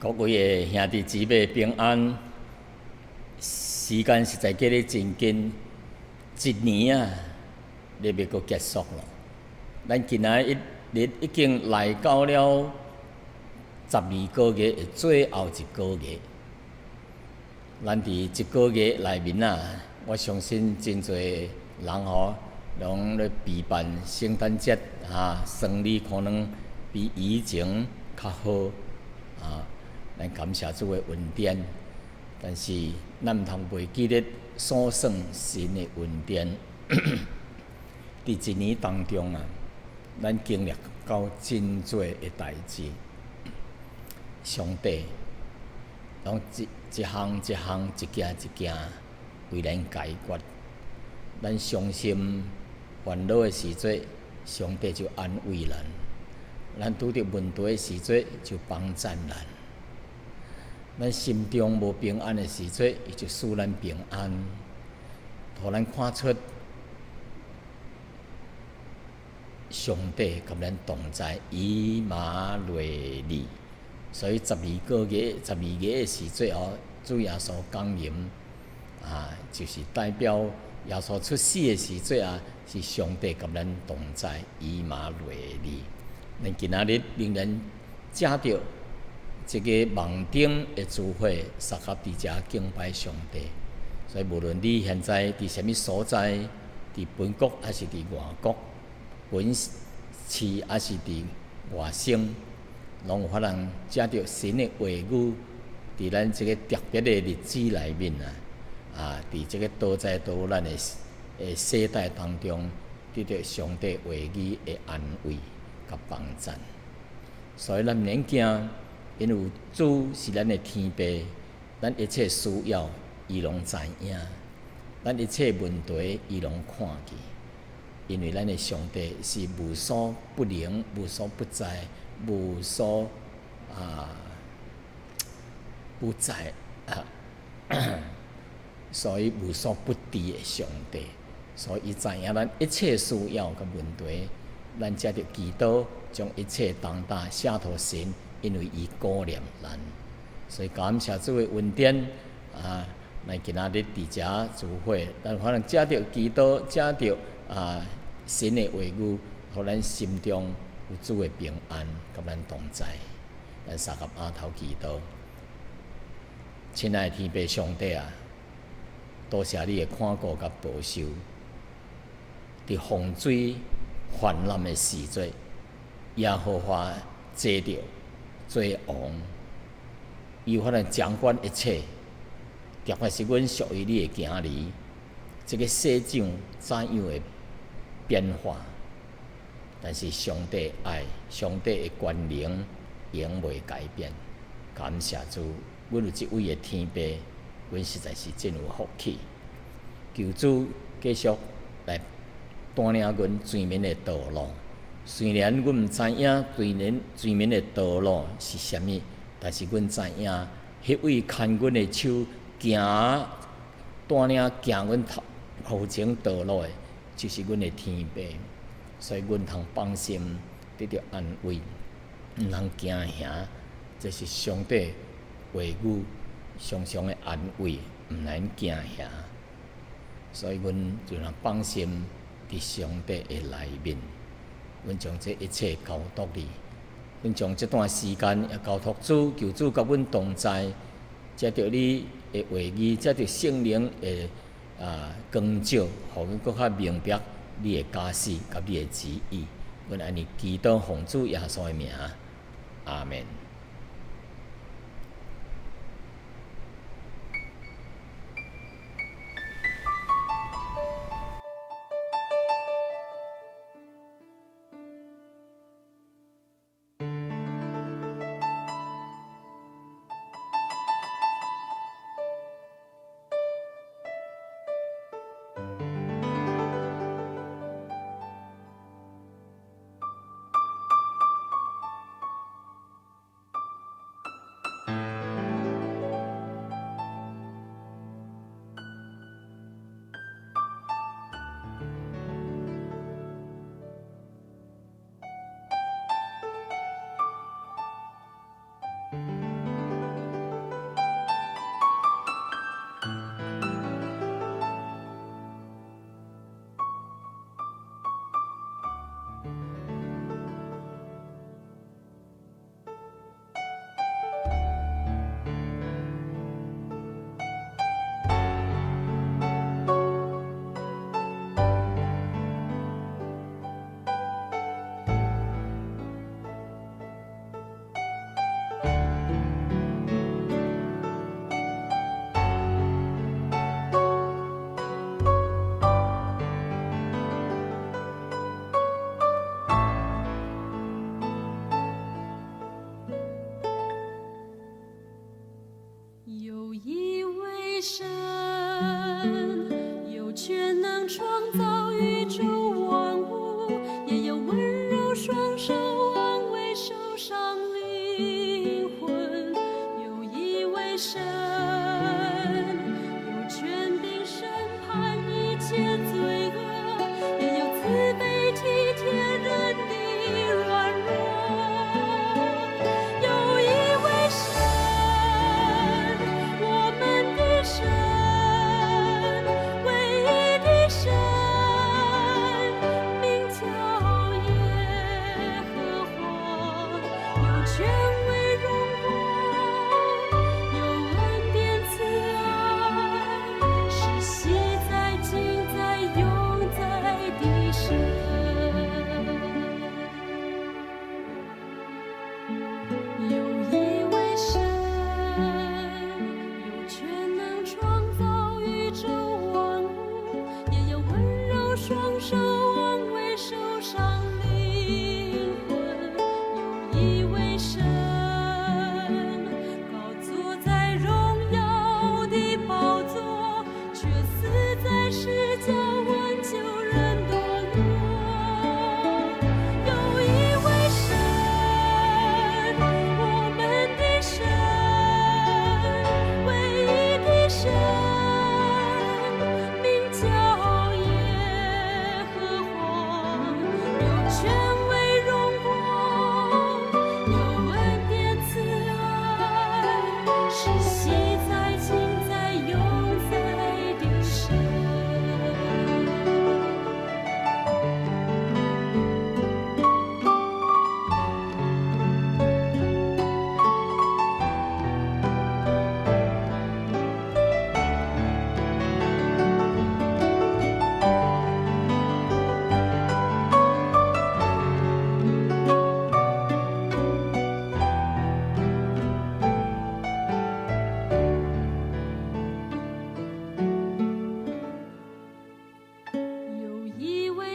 各位的兄弟姊妹平安。時間實在過得真緊，一年啊，咧欲閣結束咯。咱今仔一日已經來到了十二個月的最後一個月。咱佇這個月內面啊，我相信真濟人吼，攏咧備辦聖誕節啊，生理可能比以前較好啊。咱感謝主的恩典，但是咱毋通袂記得數算神的恩典。佇一年當中啊，咱經歷到真濟的代誌，上帝攏一一項一項、一件一件為咱解決。咱傷心煩惱的時陣，上帝就安慰咱；咱拄著問題的時陣，就幫贊咱。咱心中無平安的時陣，伊就賜咱平安，予咱看出上帝佮咱同在，以馬內利。所以十二個月、十二月的時陣哦，主耶穌降臨啊，就是代表耶穌出世的時陣啊，是上帝佮咱同在，以馬內利。咱今仔日仍然藉著這個網頂的聚會，相合佇遮敬拜上帝。所以無論你現在佇啥物所在，佇本國還是佇外國，本市還是佇外省，攏有法通藉著神的話語，佇咱這個特別的日子內面啊，啊，佇這個多災多難的世代當中，得著上帝話語的安慰佮幫贊。所以咱毋免驚。因為主是咱的天父，咱一切需要伊攏知影，咱一切問題伊攏看見。因為咱的上帝是無所不能、無所不在、無所不在啊，所以無所不知的上帝，所以伊知影咱一切需要佮問題，咱藉著祈禱，將一切重擔卸予神。因為伊顧念咱，所以感謝主的恩典啊！咱今仔日佇遮聚會，咱可能藉著祈禱，藉著神的話語，予咱心中有主的平安，佮咱同在。咱相佮阿頭祈禱，親愛的天父上帝啊，多謝你的看顧佮保守。佇洪水泛濫的時陣，耶和華坐著做王，伊有法通掌管一切，特別是阮屬於你的囝兒，這個世上怎樣會變化？但是上帝愛，上帝的權能永袂改變。感謝主，阮有這位的天父，阮實在是真有福氣。求主繼續來帶領阮前面的道路。雖然阮毋知影對恁前面的道路是啥物，但是阮知影，彼位牽阮的手行帶領行阮頭頭前道路的，就是阮的天父，所以阮通放心得著安慰，毋通驚嚇。這是上帝話語常常的安慰，毋免驚嚇。所以阮就通放心佇上帝的內面。阮將這一切交託你，阮將這段時間也交託主，求主佮阮同在，藉著你的話語，藉著聖靈的光照，予阮閣較明白你的教示佮你的旨意。阮按呢祈禱奉主耶穌的名，阿們。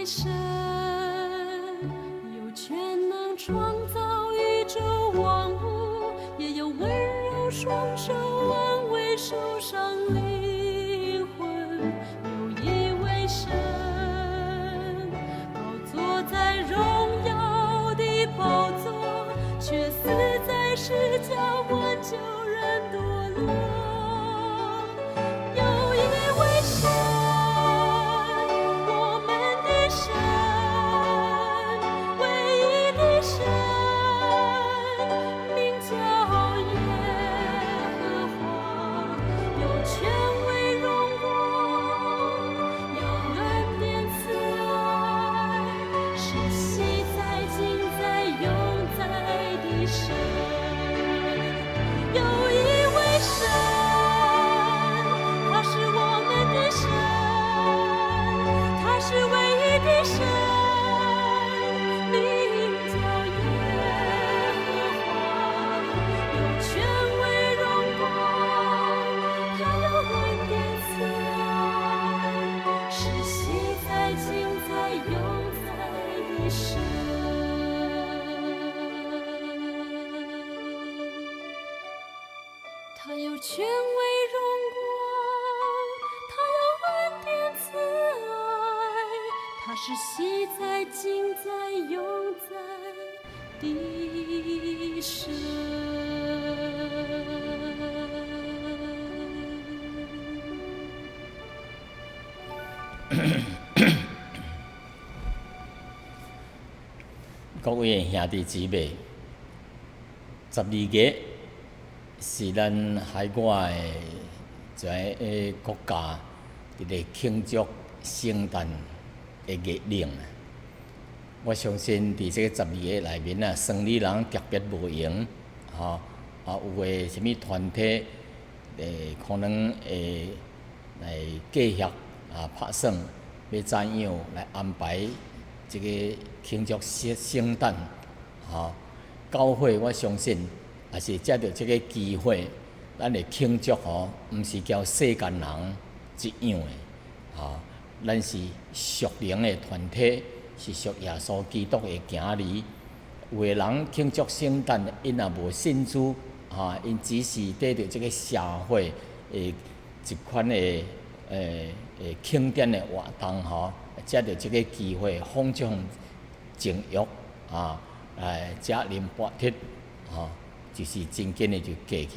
神，有權能創造宇宙萬物，也有溫柔雙手安慰受傷靈魂。有一位神，高坐在榮耀的寶座，卻死在十架挽救人墮落。有一位神，我們的神，唯一的神，名叫耶和華，有權威榮光，有恩典慈愛，是昔在、今在、永在的神。有一位神，他是我們的神，他是唯一的神，名叫耶和華，有權威榮光，他有恩典慈愛，是昔在、今在、永在的神。他有權威榮光，他有恩典慈愛，他是昔在、今在、永在的神。各位兄弟姊妹，12月是咱海外的這個國家佇咧慶祝聖誕的月令啊。我相信佇這個十二月內面啊，生理人特別無閒，吼啊，有的啥物團體，可能會來計劃啊，拍算欲怎樣來安排這個慶祝聖誕，吼。教會我相信也是藉著這個機會，咱會慶祝吼，毋是交世間人一樣的，吼，咱是屬靈的團體，是屬耶穌基督的囝兒。有的人慶祝聖誕，𪜶也無信主，吼，𪜶只是綴著這個社會的一款的慶典的活動，吼，藉著這個機會放縱情慾，啊，來食啉跋脫，吼，就是真緊的就過去。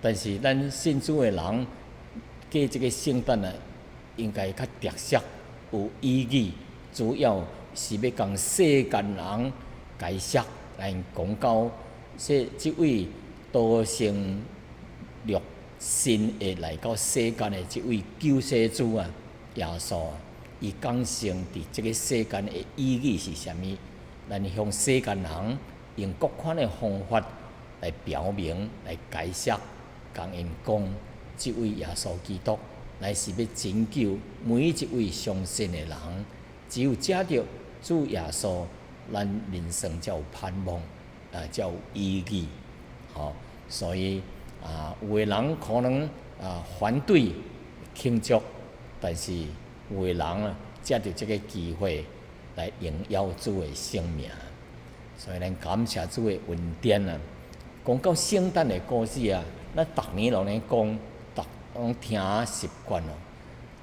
但是咱信主的人過這個聖誕啊，應該較特色、有意義，主要是欲共世間人解釋來講到，說這位道成肉身會來到世間的這位救世主啊，耶穌啊，伊降生佇這個世間的意義是啥物？咱向世間人用各款的方法來表明、來解釋，共𪜶講，這位耶穌基督乃是欲拯救每一位相信的人。只有藉著主耶穌，咱人生才有盼望，啊，才有意義。吼，所以啊，有的人可能啊反對慶祝，但是有的人啊，藉著這個機會來榮耀主的聖名。所以咱感謝主的恩典啊！講到聖誕的故事啊，咱逐年攏咧講，逐攏聽習慣咯。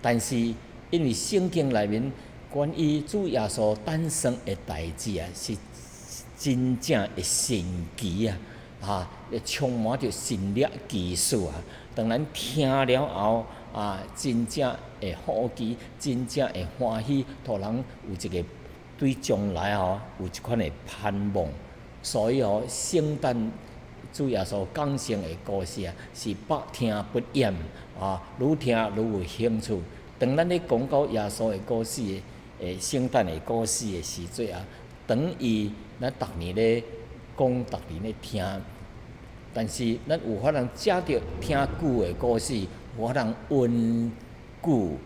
但是因為聖經內面關於主耶穌誕生的代誌啊，是真正的神奇啊！啊，充滿著神蹟奇事啊！當咱聽了後啊，真正會好奇，真正會歡喜，予人有一個對將來吼有一款的盼望。所以吼，聖誕主耶穌降生的故事啊，是百聽不厭啊，愈聽愈有興趣。當咱咧講到耶穌的故事的聖誕的故事的時陣啊，等於咱逐年咧講，逐年咧聽，但是咱有法通藉著聽舊的故事，有法通溫故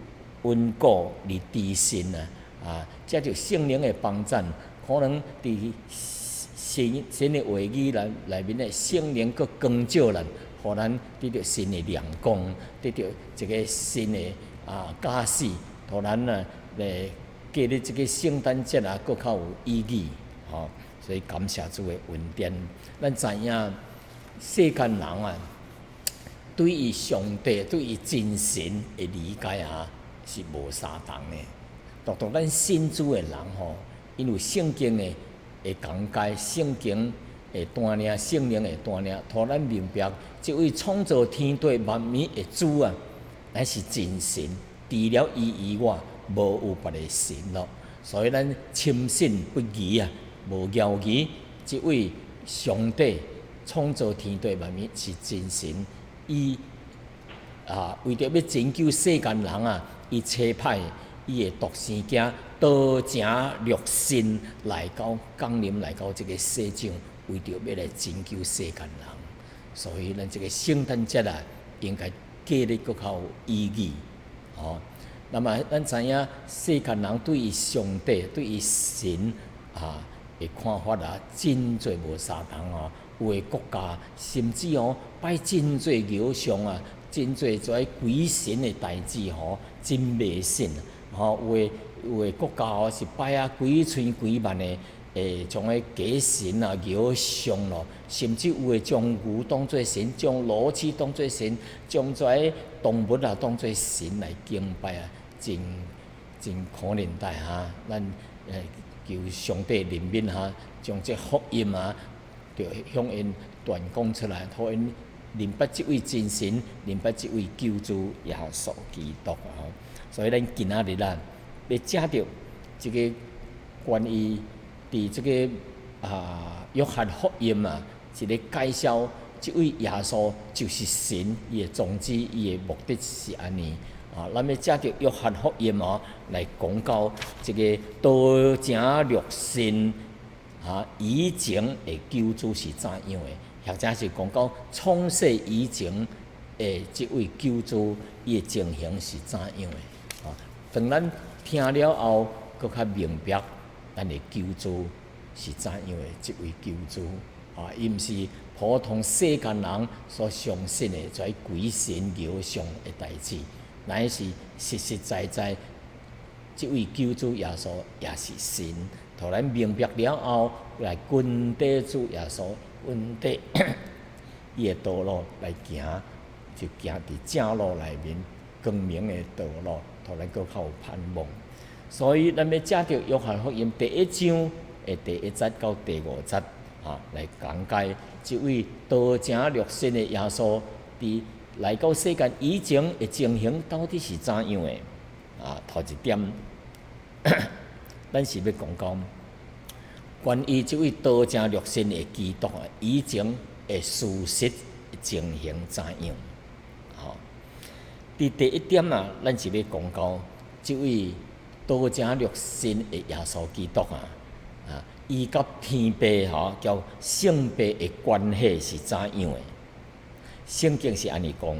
溫故而知新啊！啊，藉著聖靈的幫贊，可能佇神的話語內面的聖靈閣光照咱，予咱得著新的亮光，得著一個新的啊教示，予咱啊來過咧這個聖誕節啊，閣較有意義，吼。所以感謝主的恩典。咱知影世間人啊，對於上帝、對於真神的理解啊，是無相同的。獨獨咱信主的人吼，因為聖經的講解，聖經的帶領，聖靈的帶領，予咱明白，這位創造天地萬物的主啊，乃是真神，除了伊以外，無有別个神咯。所以咱深信不疑啊，無猶疑，這位上帝創造天地萬物是真神，伊啊為著欲拯救世間人啊，伊差派伊的獨生囝道成肉身來到降臨來到這個世上，為著欲來拯救世間人。所以咱這個聖誕節啊，應該過得閣較有意義，吼。那麼咱知影世間人對於上帝、對於神啊的看法啊，真濟無相同哦。有的國家甚至哦拜真濟偶像啊，真濟這鬼神的代誌吼，真迷信吼。有的國家哦是拜啊幾千幾萬的，將彼假神啊、偶像咯，甚至有的將牛當做神，將騾鼠當做神，將這个動物啊當做神來敬拜啊，真真可憐待哈。咱求上帝憐憫哈，將這福音啊，著向𪜶傳講出來，予𪜶認捌這位真神，認捌這位救主耶穌基督啊！所以咱今仔日啊，欲藉著這個關於佇這個啊約翰福音啊，一個介紹這位耶穌就是神，伊的宗旨、伊的目的是按呢啊。咱欲藉著約翰福音哦來講到這個道成肉身啊以前的救主是怎樣的，或者是講到創世以前的這位救主，伊的情形是怎樣的啊？當咱聽了後，閣較明白咱的救主是怎樣的這位救主啊！伊毋是普通世間人所相信的這鬼神偶像的代誌，乃是實實在在這位救主耶穌也是神。予咱明白了後，來跟綴主耶穌，跟綴伊的道路來行，就行佇正路內面，光明的道路，予咱閣較有盼望。所以，咱欲藉著約翰福音第一章的第一節到第五節啊，來講解這位道成肉身的耶穌，佇來到世間以前的情形到底是怎樣的？啊，頭一點，咱是欲講講關於這位道成肉身的基督啊，以前的事實情形怎樣？吼，佇第一點啊，咱是欲講到這位道成肉身的耶穌基督啊，啊，伊佮天父吼，佮聖父的關係是怎樣的？聖經是按呢講：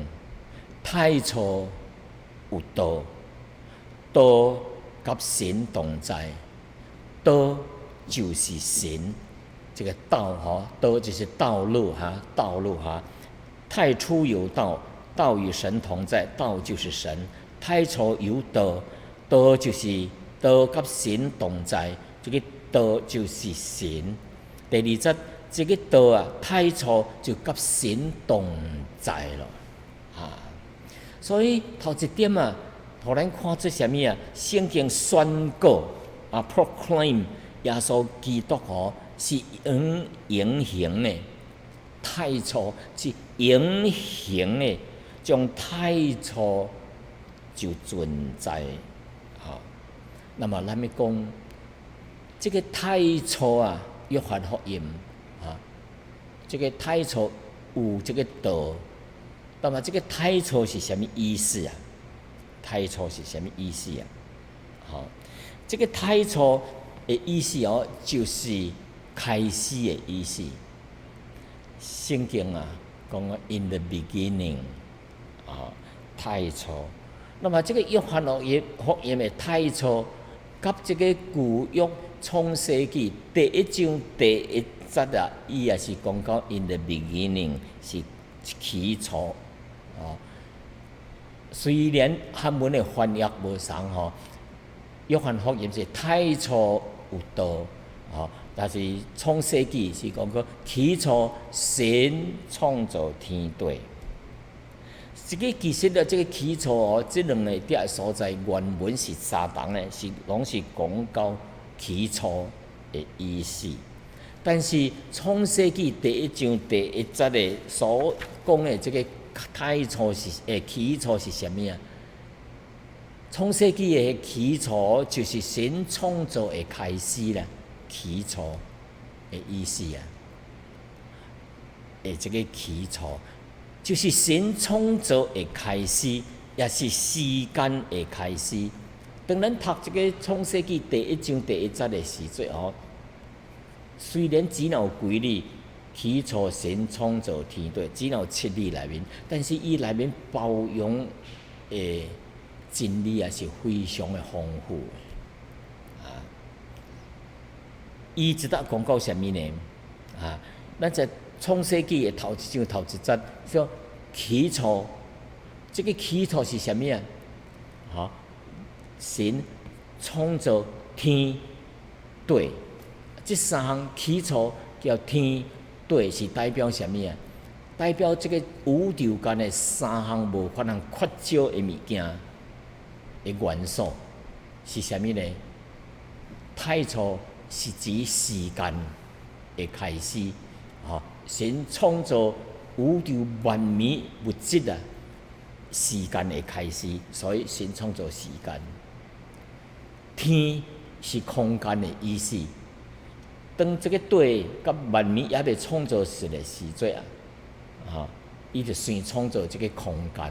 太初有道，道佮神同在，道就是神。這個道吼，道就是道路哈，道路哈。太初有道，道與神同在，道就是神。太初有道，道就是道佮神同在，這個道就是神。第二節，這個道啊，太初就佮神同在咯，啊。所以頭一點啊，予咱看出啥物啊？聖經宣告啊，proclaim 耶穌基督吼是永永恆的，太初是永恆的，從太初就存在，吼。那麼咱欲講，這個太初啊，約翰福音啊，這個太初有這個道，那麼這個太初是啥物意思啊？太初是啥物意思啊？吼，這個太初的意思哦，就是開始的意思。聖經啊，講 in the beginning，啊，太初。那麼這個約翰福音的太初，佮這個舊約創世紀第一章第一節啊，伊也是講到 in the beginning 是起初，哦。雖然漢文的翻譯無相同吼，約翰福音是太初有道，吼，但是創世紀是講講起初神創造天地。這個其實咧，這個起初哦，這兩个佇所在原文是相同的，是攏是講到起初的意思。但是創世紀第一章第一節的所講的這個太初是起初是啥物啊？創世紀的起初就是神創造的開始啦，起初的意思啊。這個起初就是神創造的開始，也是時間的開始。當咱讀這個創世紀第一章第一節的時陣吼，雖然只有幾字，起初神創造天地，只有七字內面，但是伊內面包容的真理也是非常的豐富的。啊，伊這搭講到啥物呢？啊，咱在創世紀的頭一章頭一節說起初，這個起初是啥物啊？吼，神創造天地，這三項起初叫天地是代表啥物啊？代表這個宇宙間的三項無法通缺少的物件的元素是啥物呢？太初是指時間的開始，吼，神創造宇宙萬物物質啊，時間的開始，所以神創造時間。天是空間的意思。當這個地佮萬物猶未創造出的時陣啊，吼，伊就先創造這個空間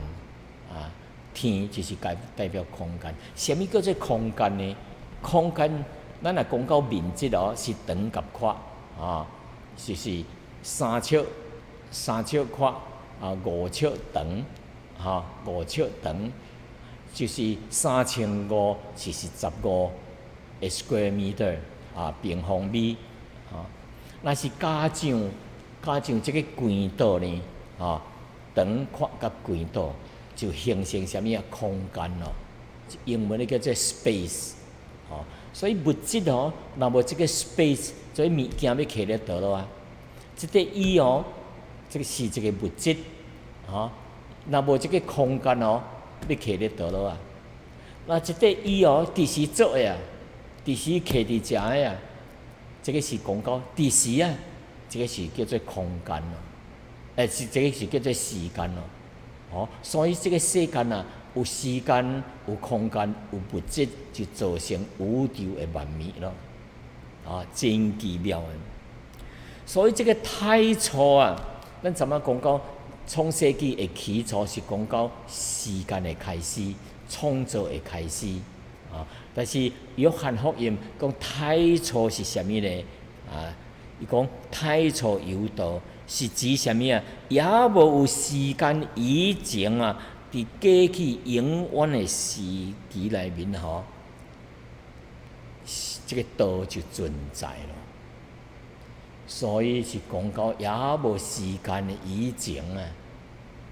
啊。天就是代表空間。啥物叫做空間呢？空間，咱若講到面積哦，是長佮闊啊，就是3尺闊啊，5尺長，吼，5尺長，就是3545 square meter 啊，平方米，吼。若是加上這個軌道呢，吼，長闊佮軌道就形成啥物啊？空間咯，英文咧叫做 space，吼。所以物質哦，若無這個 space，這物件欲徛咧佗落啊？這個椅哦，這個是一個物質，吼。若無這個空間哦，欲徛咧佗落啊？那這個椅哦，佇時做的啊，佇時徛佇遮的啊，這個是講到佇時啊，這個是叫做空間咯，是這個是叫做時間咯，哦，所以這個世間啊，有時間、有空間、有物質，就造成宇宙的萬物咯，啊，真奇妙的。所以這個太初啊，咱怎麼講到創世紀的起初是講到時間的開始、創造的開始啊。但是約翰福音講太初是啥物呢？啊，伊講太初有道是指啥物啊？猶無有時間以前啊，佇過去永遠的時期內面吼，這個道就存在咯。所以是講到猶無時間的以前啊，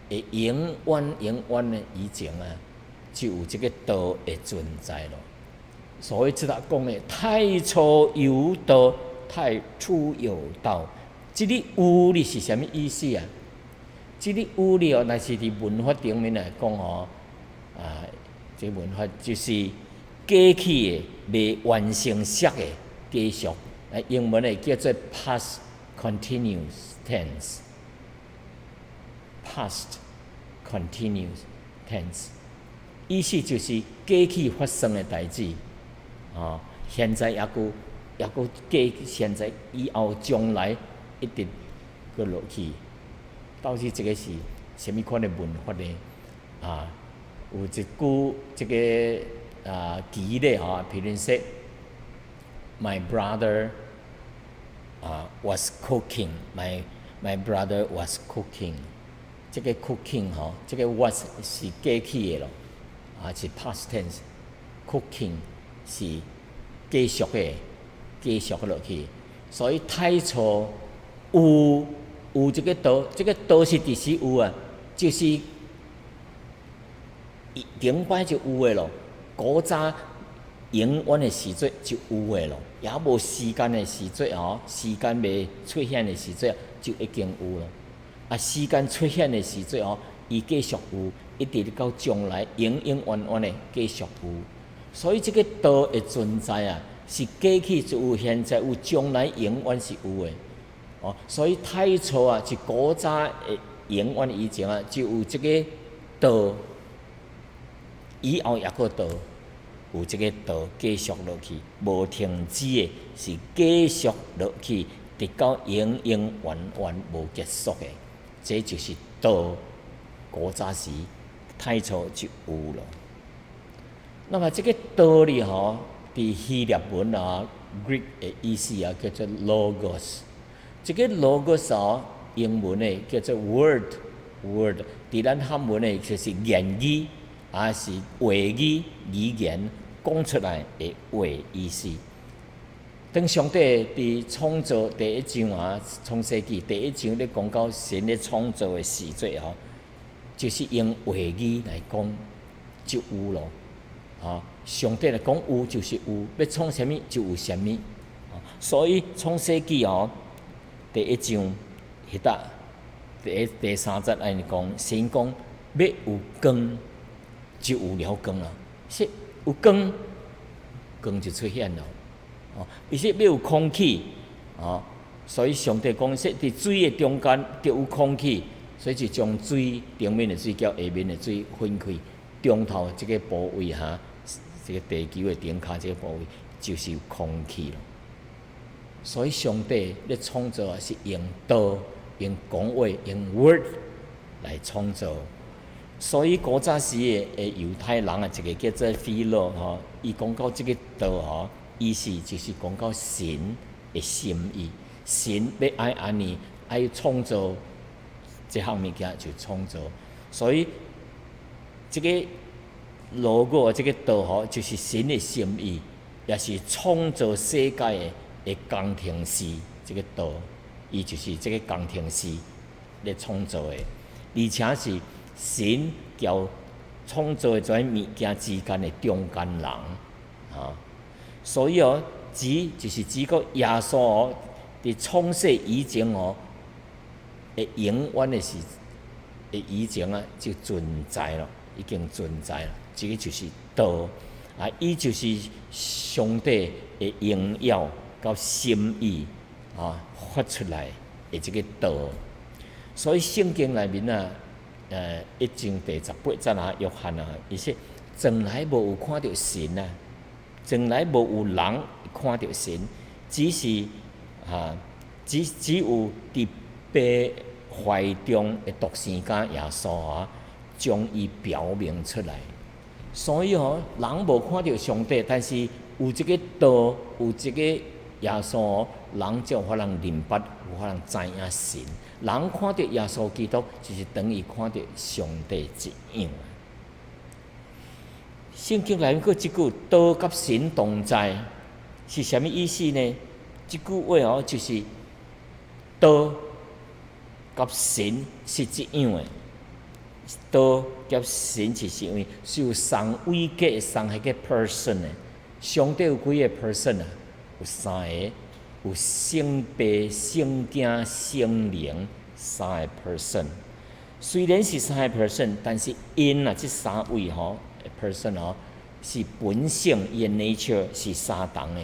會永遠永遠的以前啊，就有這個道的存在咯。所以這搭講的太初有道，太初有道，這個有字是啥物意思啊？這個有字哦，若是佇文法頂面來講吼，啊，這個文法就是過去的未完成式的繼續，啊，英文的叫做 past continuous tense。past continuous tense，意思就是過去發生的代誌，哦，現在猶閣過，現在以後將來一直閣落去。到底這個是啥物款的文法呢？啊，有一句這個啊舉例吼，譬如說，My brother 啊 was cooking，my brother was cooking。這個 cooking 吼，這個 was 是過去的咯，啊是 past tense，cooking 是繼續的，繼續落去。所以太初有這個道，這個道是佇時有啊，就是頂擺就有的咯。古早永遠的時節就有的咯，猶無時間的時節吼，時間未出現的時節就已經有咯。啊，時間出現的時節吼，伊繼續有，一直到將來永永遠遠的繼續有。所以這個道的存在啊，是過去就有，現在有，將來永遠是有的。哦，所以太初啊，是古早的永遠以前啊，就有這個道，以後猶閣道。有這個道繼續落去，無停止的，是繼續落去，直到永永遠遠無結束的。這就是道，古早時太初就有咯。那麼這個道理吼，佇希臘文啊，Greek 的意思啊，叫做 logos。這個 logos 哦，英文的叫做 word，word。佇咱漢文的就是言語。抑是話語語言講出來的話意思。當上帝佇創造第一章啊，創世記第一章咧講到神咧創造的時節吼，就是用話語來講就有咯。啊，上帝來講有就是有，欲創啥物就有啥物。所以創世記哦，第一章彼搭第三節按呢講，神講欲有光，就有了光啊！是有光，光就出現了。哦，伊說欲有空氣，哦，所以上帝講說，佇水的中間就有空氣，所以就將水頂面的水佮下面的水分開，中頭這個部位哈，這個地球的頂跤這個部位就是有空氣咯。所以上帝咧創造是用道、用講話、用 word 來創造。所以古早時的猶太人啊，一個叫做菲洛吼，伊講到這個道吼，意思就是講到神的心意，神欲愛按呢，愛創造這項物件就創造，所以這個 logo 這個道吼，就是神的心意，也是創造世界的工程師。這個道，伊就是這個工程師咧創造的，而且是神佮創造的這物件之間的中間人，啊，所以哦，指就是指講耶穌哦，佇創世以前哦，的永遠的時的以前啊，就存在了，已經存在了。這個就是道啊，伊就是上帝的榮耀佮心意啊，發出來的這個道。所以聖經內面啊，一章第18節啊，約翰啊，伊說從來無有看著神啊，從來無有人看著神，只是啊，只有佇父懷中的獨生仔耶穌啊，將伊表明出來。所以吼，人無看著上帝，但是有這個道，有這個耶穌，人就有法通認捌，有法通知影神。人看著耶穌基督，就是等於看著上帝一樣。聖經內面閣這句“道佮神同在”是啥物意思呢？這句話哦，就是道佮神是一樣的。道佮神是因為是有仝位格、仝彼個 person 的。上帝有幾個 person 啊？有三個，有聖父、聖囝、聖靈三個 person。雖然是三個 person，但是𪜶啊，這三位吼 person 吼，是本性伊的 nature 是相仝的，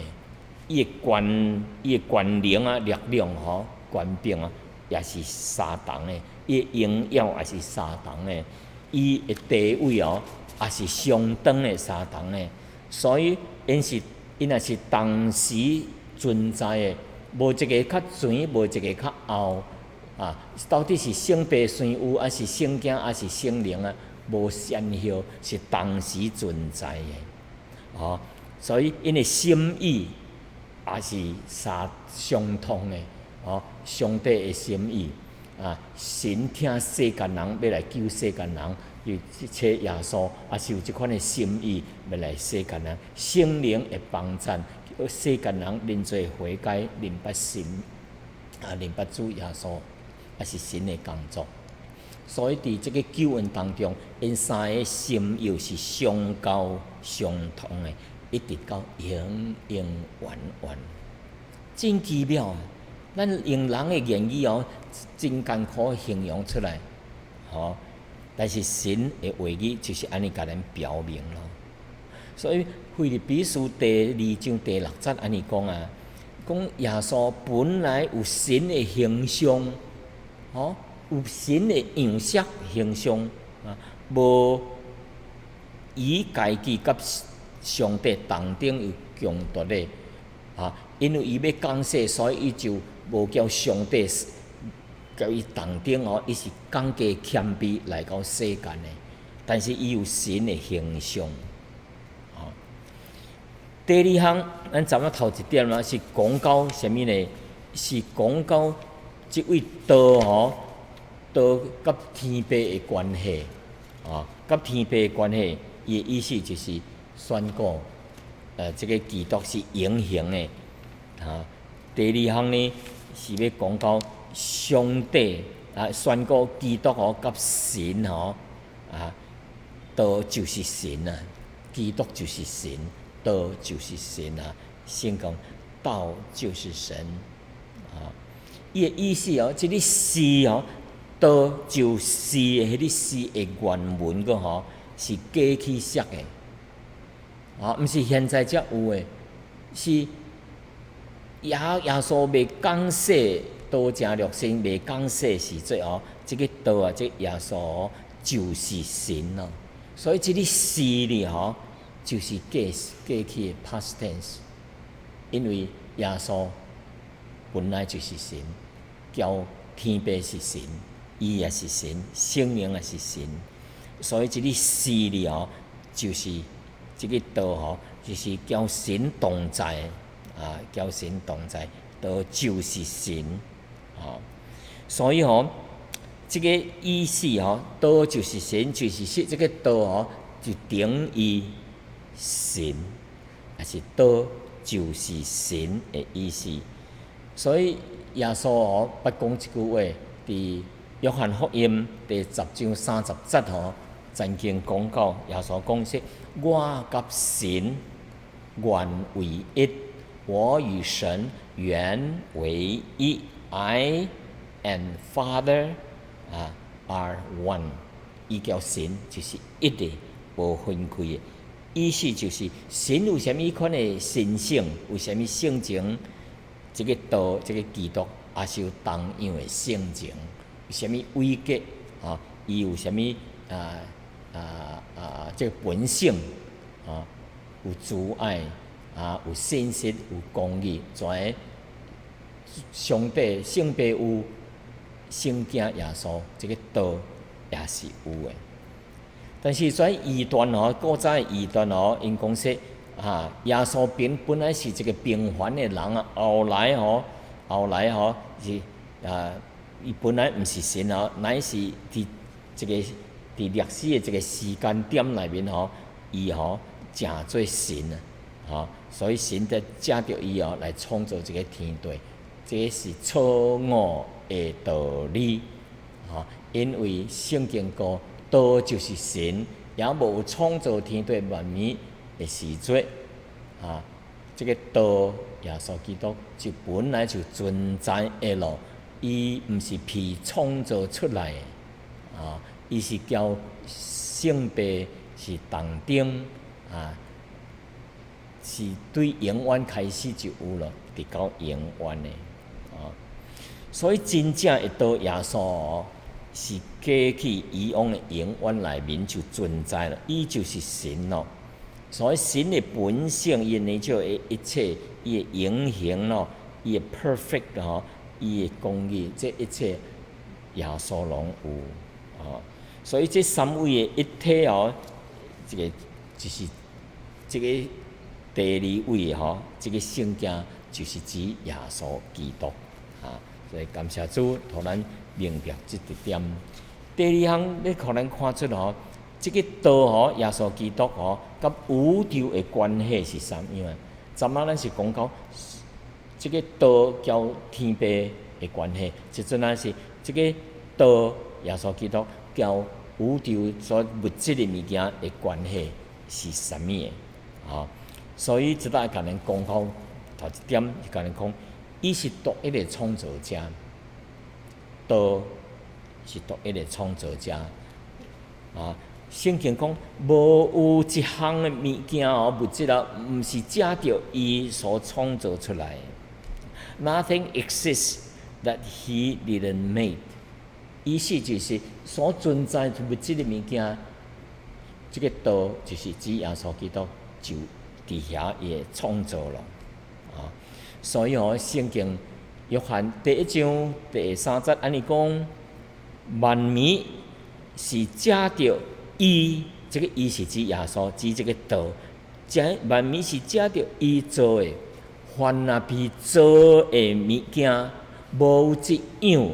伊的權能啊、力量吼、權柄啊，也是相仝的，伊的榮耀也是相仝的，伊的地位哦，也是相當的相仝的，所以𪜶也是同時存在的，無一個較前，無一個較後，啊，到底是聖父先有，抑是聖囝，抑是聖靈啊？無先後，是同時存在的，哦，所以𪜶的心意也是相相通的，哦，上帝的心意啊，神疼世間人，欲來救世間人，伊差耶穌，也是有這款的心意，欲來世間人，聖靈會幫贊世間人認罪悔改，認捌神，啊，認捌主耶穌，也是神的工作。所以佇這個救恩當中，𪜶三個心意是相交相通的，一直到永永遠遠，真奇妙啊！咱用人的言語哦，真艱苦形容出來，吼。但是神的話語就是按呢共咱表明咯。所以腓立比書第二章第六節按呢講啊，講耶穌本來有神的形象，吼，有神的樣式形象啊，無以家己佮上帝同等有共奪的啊，因為伊欲降世，所以伊就無共上帝佮伊同等哦，伊是降低謙卑來到世間的，但是伊有神的形象。哦，第二項，咱昨昏頭一點啦，是講到啥物呢？是講到這位道吼，道佮天父的關係，啊，佮天父的關係，伊的意思就是宣告，這个基督是永恆的，啊。第二項呢，是欲講到上帝啊，宣告基督吼佮神吼啊，道就是神啊，基督就是神，道就是神啊，聖經道就是神啊。伊的意思哦，這个是哦，道就是的彼个是的原文閣吼是過去式的，啊，毋是現在才有的，是耶穌未降世，道成肉身未降世時陣哦，這个道啊，這个耶穌就是神咯。所以這个是哩吼，就是過去的 past tense，因為耶穌本來就是神，交天父是神，伊也是神，聖靈也是神，所以這个是哩吼，就是這个道吼，就是交神同在啊，交神同在，道就是神，吼，所以吼，這个意思吼，道就是神，就是說這个道吼，就等於神，抑是道就是神的意思。所以耶穌吼，捌講一句話，佇約翰福音第十章三十節吼，曾經講到耶穌講說：我佮神原為一，我與神原為一。I and Father 啊 are one。伊佮神就是一的，無分開的。意思就是神有啥物款的神性，有啥物性情，這个道，這个基督也是有同樣的性情，有啥物位格啊？伊有啥物啊？這个本性啊，有慈愛啊，有信實，有公義，全上帝聖父有，聖囝耶穌這个道也是有的。但是在異端哦，古早的異端哦，𪜶講說啊，耶穌本來是一个平凡的人啊，後來吼是啊，伊本來毋是神哦，乃是佇這个佇歷史的這个時間點內面吼，伊吼成做神啊，吼，所以神才藉著伊哦來創造這个天地，這个是錯誤的道理，吼，因為聖經講道就是神，也無創造天地萬物的時節，啊，這个道耶穌基督就本來就存在的咯，伊毋是被創造出來的，啊，伊是交聖父是同等，啊，是對永遠開始就有咯，直到永遠的，啊，所以真正的道耶穌哦，是過去以往的永遠內面就存在了，伊就是神咯。所以神的本性，伊的就一切，伊的永恆咯，伊的 perfect 吼，伊的公義，這一切耶穌攏有，哦。所以這三位的一體哦，這个就是這个第二位吼，這个聖經就是指耶穌基督啊。所以感謝主，予咱明白這一點。第二項，欲予咱看出吼，這个道吼，耶穌基督吼，佮宇宙的關係是啥物樣？昨仔咱是講到這个道交天父的關係，這陣仔是這个道耶穌基督交宇宙所物質的物件的關係是啥物的？吼，所以這搭共咱講講頭一點，是共咱講，伊是獨一的創造者，道是獨一的創造者。啊，聖經講，無有一項的物件哦，物質啊，毋是藉著伊所創造出來的。Nothing exists that he didn't make。意思就是所存在物質的物件，這個道就是指耶穌基督就佇遐伊的創造咯。啊，所以哦，聖經約翰第一章第三節按呢講，萬物是藉著伊，這個伊是指耶穌，指這個道，這萬物是藉著伊做的，凡若被造的物件，無一樣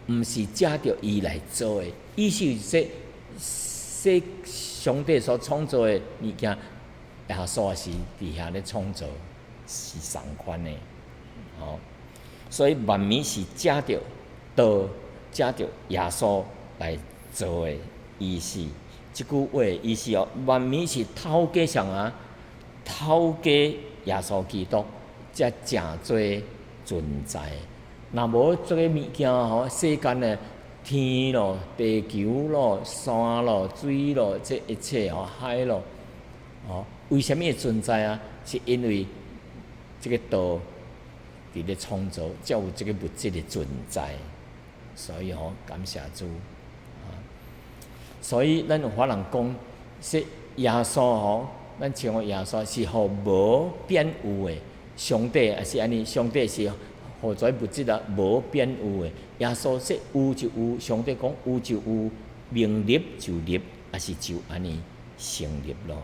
毋是藉著伊來做的。意思是說，說上帝所創造的物件，耶穌也是佇遐咧創造，是仝款的，吼。所以萬物是藉著道，藉著耶穌來做的意思。這句話的意思哦，萬物是透過啥啊？透過耶穌基督才成做存在。若無這个物件吼，世間的天咯、地球咯、山咯、水咯，這一切吼、海咯，吼，為啥物會存在啊？是因為這個道佇咧創造，才有這個物質的存在。所以吼，感謝主。所以咱有法通講，說耶穌吼，咱稱呼耶穌是予無變有的。上帝也是按呢，上帝是予這物質啊無變有的。耶穌說有就有，上帝講有就有，命立就立，也是就按呢成立咯。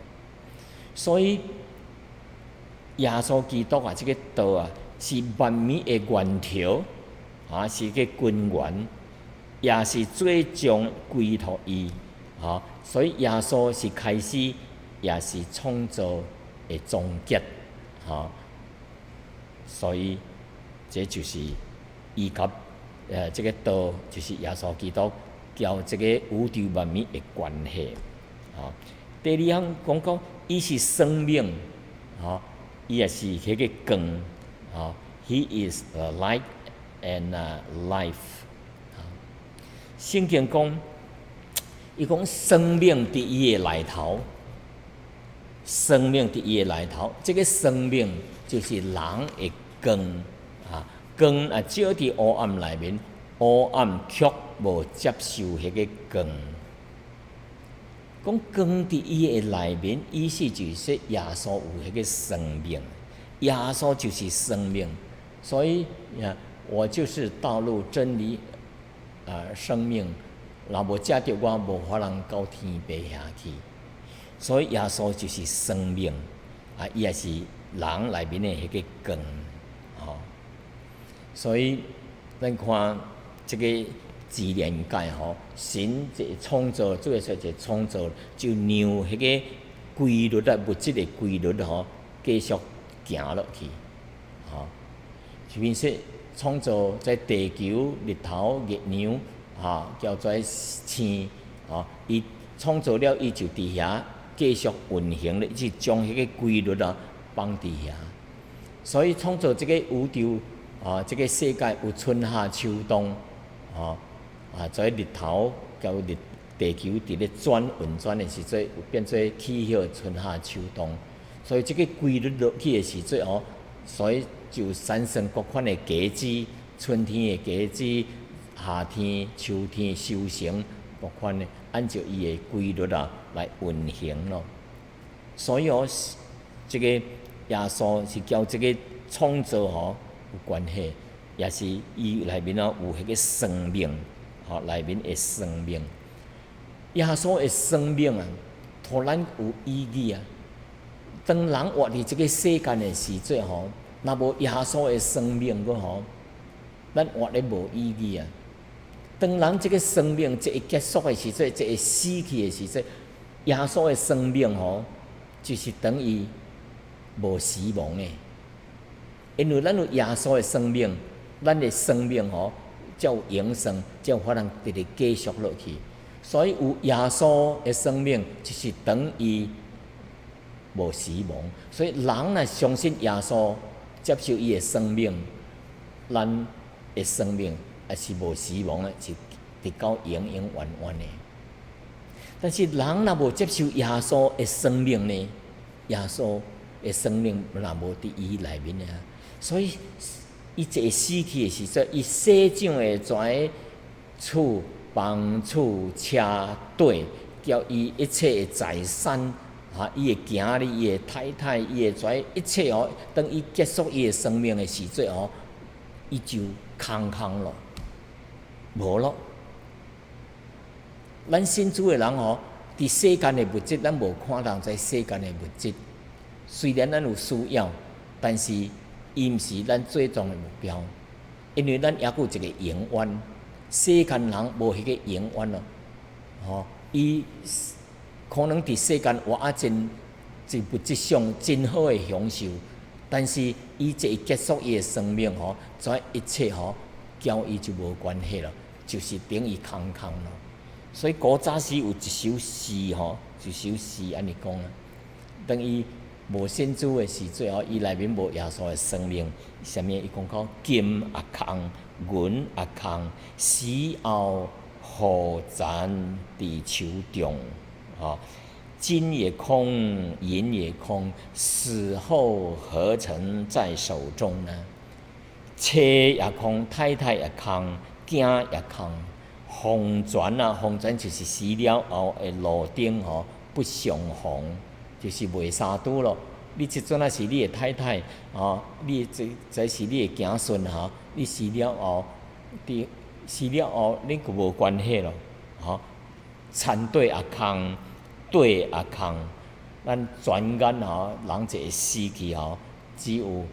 所以耶穌基督啊，這個道啊，是萬物的源頭，啊，是個根源，也是最終歸託伊。啊，所以耶穌是開始，也是創造的終結。哈，所以這就是伊佮這個道，就是耶穌基督佮這個宇宙萬物的關係。啊，第二項講講，伊是生命，哈，伊也是彼個光，啊，He is the light and life。聖經講，伊講生命佇伊的內頭，生命佇伊的內頭，這個生命就是人的光啊，光啊照佇黑暗內面，黑暗卻無接受彼個光。講光佇伊的內面，意思就是說耶穌有彼個生命，耶穌就是生命，所以呀，我就是道路、真理、生命。若無藉著我，無法通到天父遐去。所以耶穌就是生命，啊，伊也是人內面的彼個光，吼。所以咱看這個自然界吼，神一創造，做說一創造，就讓彼個規律啊，物質的規律吼，繼續行落去，吼。就變說創造在地球、日頭、月亮，哈，叫做星，吼，伊創造了，伊就佇遐繼續運行咧，就將彼個規律啊放佇遐。所以創造這個宇宙，啊，這個世界有春夏秋冬，吼，啊，在日頭佮日地球佇咧轉運轉的時陣，變做氣候春夏秋冬。所以這個規律落去的時陣吼，所以就產生各款的季節，春天的季節。夏天、秋天收成，各款的按照伊的規律啊來運行咯。所以哦，這個耶穌是佮這個創造吼有關係，也是伊內面哦有彼個生命，吼內面的生命。耶穌的生命啊，予咱有意義啊。當人活佇這個世間的時陣吼，若無耶穌的生命閣吼，咱活咧無意義啊。當人這個生命一會結束的時陣，一會死去的時陣，耶穌的生命吼，就是等於無死亡的。因為咱有耶穌的生命，咱的生命吼才有永生，才有法通直直繼續落去。所以有耶穌的生命，就是等於無死亡。所以人若相信耶穌，接受伊的生命，咱的生命也是無死亡的，是直到永永遠遠的。但是人若無接受耶穌的生命呢？耶穌的生命若無佇伊內面啊，所以伊一個死去的時陣，伊生長的這厝、房厝、車隊，佮伊一切的財產，哈，伊的囝兒、伊的太太、伊的這一切哦，當伊結束伊的生命的時陣哦，伊就空空咯，無咯。咱信主的人哦，佇世間的物質，咱無看重這世間的物質。雖然咱有需要，但是伊毋是咱最終的目標，因為咱猶閣有一個永遠。世間人無彼個永遠咯，吼！伊可能佇世間活啊真，真物質上真好的享受，但是伊一結束伊的生命吼，這一切吼，佮伊就無關係咯，就是等於空空咯。所以古早時有一首詩吼，一首詩按呢講啊，當伊無信主的時陣吼，伊內面無耶穌的生命，啥物？伊講講金也空，銀也空，死後何殘佇手中？吼，金也空，銀也空，死後何成在手中呢？妻也空，太太也空，囝也空，黃泉啊，黃泉就是死了後的路頂吼，不相逢，就是袂相拄咯。你這陣仔是你的太太，吼，你這這是你的子孫吼，你死了後，佇死了後，恁就無關係咯，吼。田塊也空，硩也空，咱轉眼吼，人一個死去吼，只有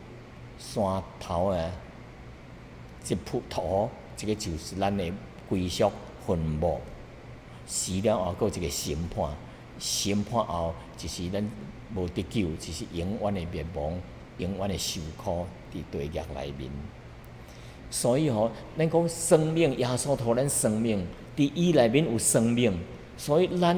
山頭的一幅土，這個就是咱的歸宿墳墓。死了後，閣有一個審判，審判後就是咱無得救，就是永遠的滅亡，永遠的受苦佇地獄內面。所以吼，咱講生命，耶穌予咱生命，佇伊內面有生命，所以咱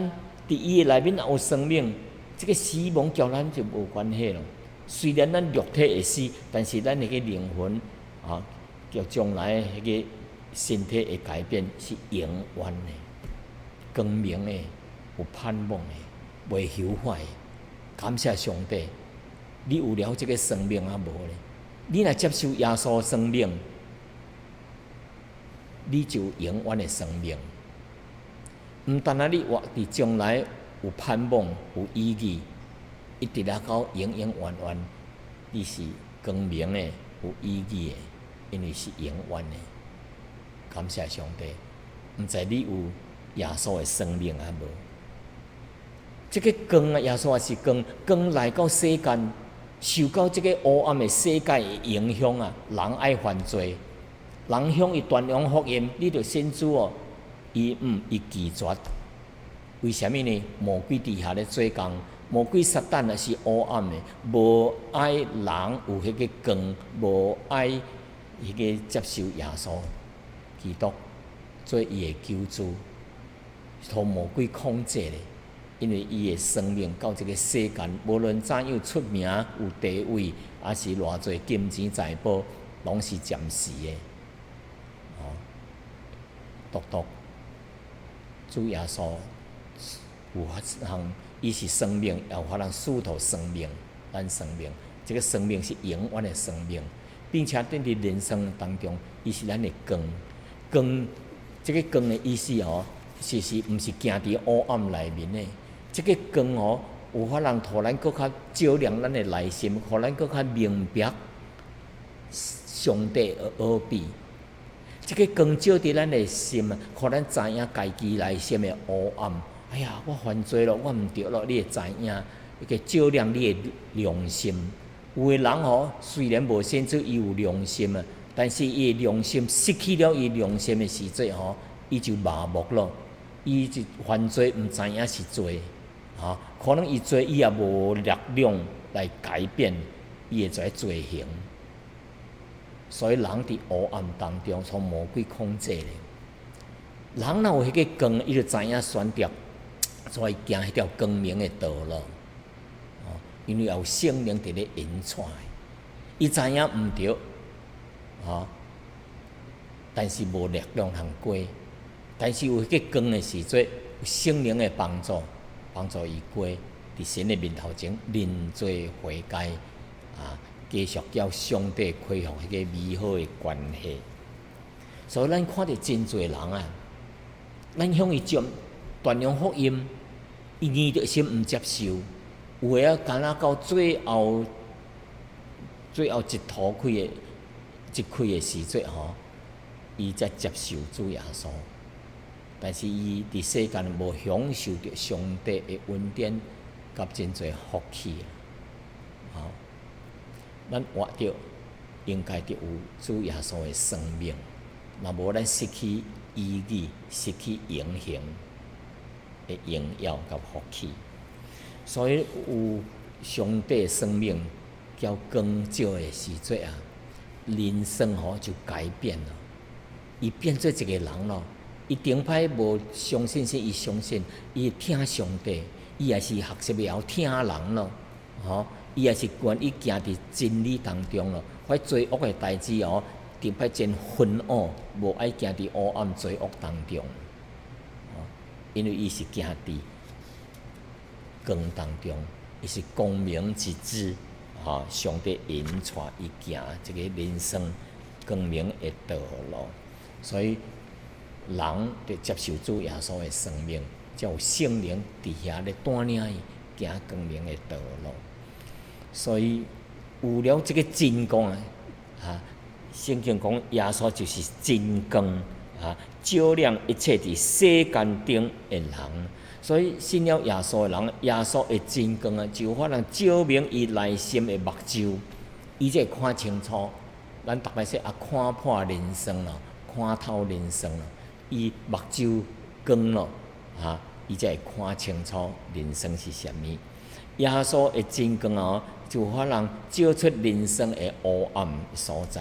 佇伊內面也有生命，這個死亡佮咱就無關係咯。雖然咱肉體會死，但是咱彼個靈魂啊，佮將來彼個身體會改變，是永遠的、光明的、有盼望的、袂朽壞的。感謝上帝，你有了這個生命啊無咧？你若接受耶穌生命，你就有永遠的生命。毋單單你活佇將來有盼望、有意義，一直來到永永遠遠，你是光明的、有意義的，因為是永遠的。感謝上帝，毋知你有耶穌的生命啊無？這個光啊，耶穌也是光，光來到世間，受到這個黑暗的世界的影響啊，人愛犯罪，人向伊傳揚福音，你著信主哦，伊毋，伊拒絕。為啥物呢？魔鬼佇遐咧做工，魔鬼撒旦啊是黑暗的，無愛人有彼個光，無愛彼個接受耶穌基督做伊的救主，予魔鬼控制咧。因為伊的生命到這個世間，無論怎樣出名、有地位，抑是偌濟金錢財寶，攏是暫時的。哦，獨獨主耶穌有法通，伊是生命，也有法通賜予生命，咱生命，這個生命是永遠的生命，並且佇人生當中，伊是咱的光。光，這個光的意思哦，其實毋是行佇黑暗內面的。這個光哦，有法通予咱閣較照亮咱的內心，予咱閣較明白上帝的奧秘。這個光照佇咱的心啊，予咱知影家己內心的黑暗。哎呀，我犯罪咯，我毋對咯，你會知影，彼個照亮你的良心。有的人吼，雖然無信主，伊有良心啊，但是伊的良心失去了伊良心的時陣吼，伊就麻木咯。伊就犯罪，毋知影是罪，吼，可能伊做伊也無力量來改變伊的這罪行。所以人佇黑暗當中，受魔鬼控制咧。人若有彼個光，伊就知影選擇，所以行彼條光明的道路。哦，因為有聖靈佇咧引帶。伊知影毋對，吼，但是無力量通過。但是有彼個光的時陣，有聖靈的幫助，幫助伊過，佇神的面頭前認罪悔改，啊，繼續佮上帝恢復彼個美好的關係。所以咱看著真濟人啊，咱向伊講傳揚福音，伊硬著心毋接受，有的啊，敢若到最後，最後一吐氣的，一氣的時陣吼，伊才接受主耶穌。但是伊佇世間無享受著上帝的恩典，佮真濟福氣。吼，咱活著應該著有主耶穌的生命，若無咱失去意義，失去永恆的榮耀佮福氣。所以有上帝的生命交光照的時陣啊，人生吼就改變了。伊變做一個人咯。伊頂擺無相信，是伊相信，伊會聽上帝，伊也是學習會曉聽人咯，吼，伊也是願意行佇真理當中咯。彼罪惡的代誌哦，頂擺真昏暗，無愛行佇黑暗罪惡當中，因為伊是行佇光當中，伊是光明之子，吼，上帝引帶伊行這個人生光明的道路，所以人佇接受主耶穌的生命，才有聖靈佇遐咧帶領伊行光明的道路。所以有了這個真光啊，啊，聖經講耶穌就是真光啊，照亮一切佇世間頂的人。所以信了耶穌的人，耶穌的真光啊，就有法通照明伊內心的目睭，伊才會看清楚。咱逐擺說啊，看破人生咯，看透人生咯。伊目睭光咯，啊，伊才會看清楚人生是啥物。耶穌的真光哦，就有法通照出人生的黑暗所在，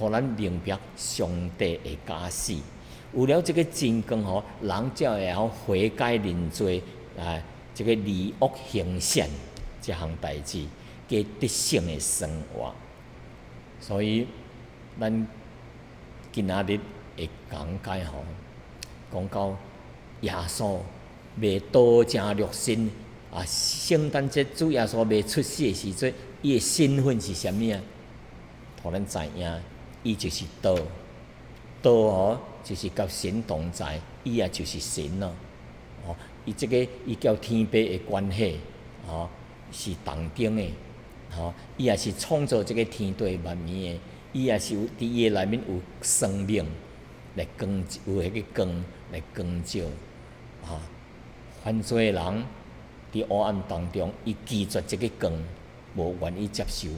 予咱明白上帝的假死。有了這個真光吼，人才會曉悔改認罪啊，這個離惡行善這項代誌，過得勝的生活。所以，咱今仔日會講解吼，講到耶穌未道成肉身啊，聖誕節主耶穌未出世的時陣，伊的身份是啥物啊？予咱知影，伊就是道，道吼就是佮神同在，伊也就是神咯。哦，伊這個伊佮天父的關係，吼是同等的，吼，伊也是創造這個天地萬物的，伊也是有佇伊的內面有生命來光，有彼個光來光照，吼，犯罪的人佇黑暗當中，伊拒絕這個光，無願意接受，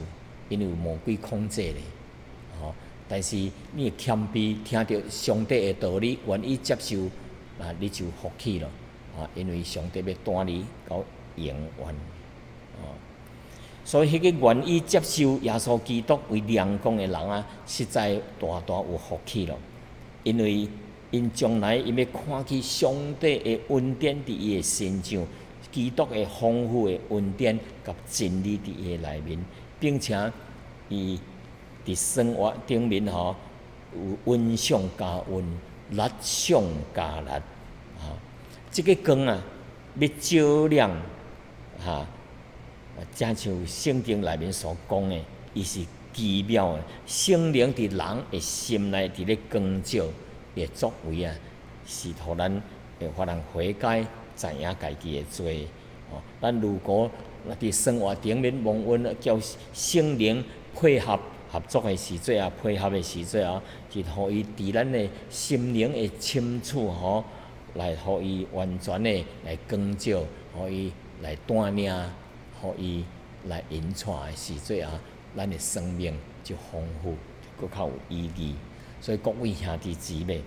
因為有魔鬼控制咧，吼。但是你會謙卑，聽著上帝的道理，願意接受，啊，你就有福氣咯，啊，因為上帝欲帶你到永遠，哦。所以，彼個願意接受耶穌基督為良光的人啊，實在大大有福氣咯。因為𪜶將來𪜶欲看見上帝的恩典佇伊的身上，基督的豐富的恩典佮真理佇伊的內面，並且伊佇生活頂面吼有恩上加恩，力上加力，啊！這個光啊，欲照亮，哈，正像聖經內面所講的，伊是奇妙的，聖靈佇人的心內佇咧光照的作為啊，是予咱會予人悔改，知影家己的罪。哦，咱如果佇生活頂面蒙恩，叫聖靈配合合作的時陣啊，配合的時陣啊，就予伊佇咱的心靈的深處吼，來予伊完全的來光照，予伊來帶領，予伊來引帶的時陣啊，咱的生命就豐富，閣較有意義。所以各位兄弟姊妹，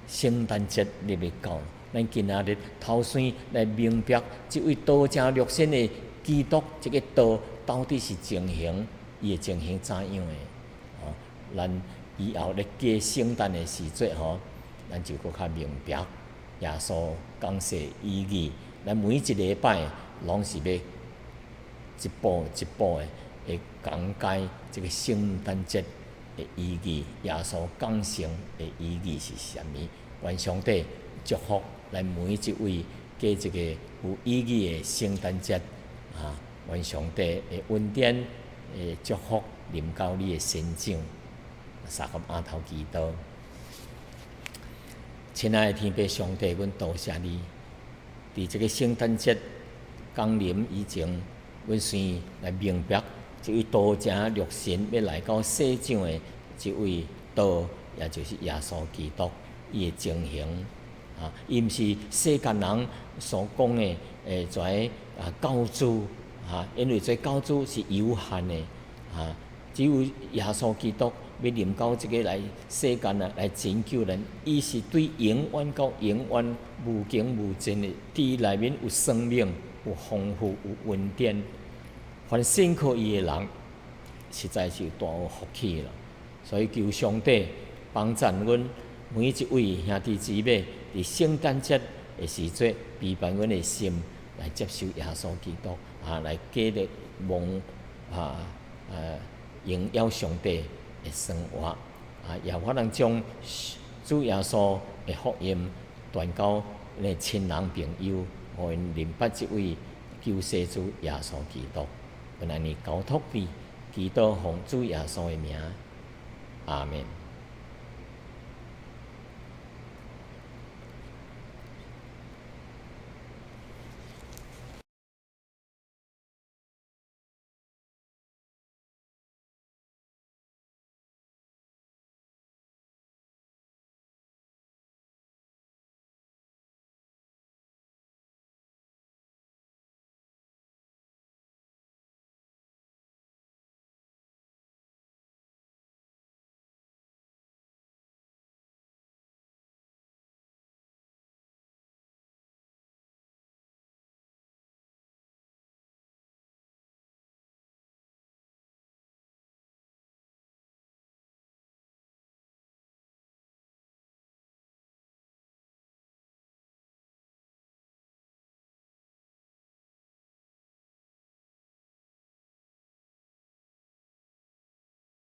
聖誕節咧欲到，咱今仔日頭先來明白這位道成肉身的基督，這個道到底是情形，伊的情形怎樣的？哦，咱以後咧過聖誕的時陣吼，咱就閣較明白耶穌降世意義。咱每一禮拜攏是欲一步一步的會講解這个聖誕節的意義，耶穌降生的意義是啥物？願上帝祝福咱每一位過這个有意義的聖誕節啊！願上帝的恩典的祝福臨到你的身上。三個阿頭祈禱，親愛的天父上帝，阮多謝你，佇這个聖誕節降臨以前，阮先來明白這位道成肉身欲來到世上的這位道，也就是耶穌基督，伊的情形啊，伊毋是世間人所講的這啊救主啊，因為這救主是有限的啊，只有耶穌基督欲臨到這个來世間啊，來拯救咱，伊是對永遠到永遠無窮無盡的，佇內面有生命、有豐富、有恩典。凡信靠伊的人，實在是大有福氣啦。所以求上帝幫贊阮每一位兄弟姊妹，佇聖誕節的時陣，預備阮的心來接受耶穌基督啊，來過咧蒙榮耀上帝的生活啊，也可能將主耶穌的福音傳到咱的親人朋友，予𪜶認捌這位救世主耶穌基督。阮按呢交託你，祈禱奉主耶穌的名，阿門。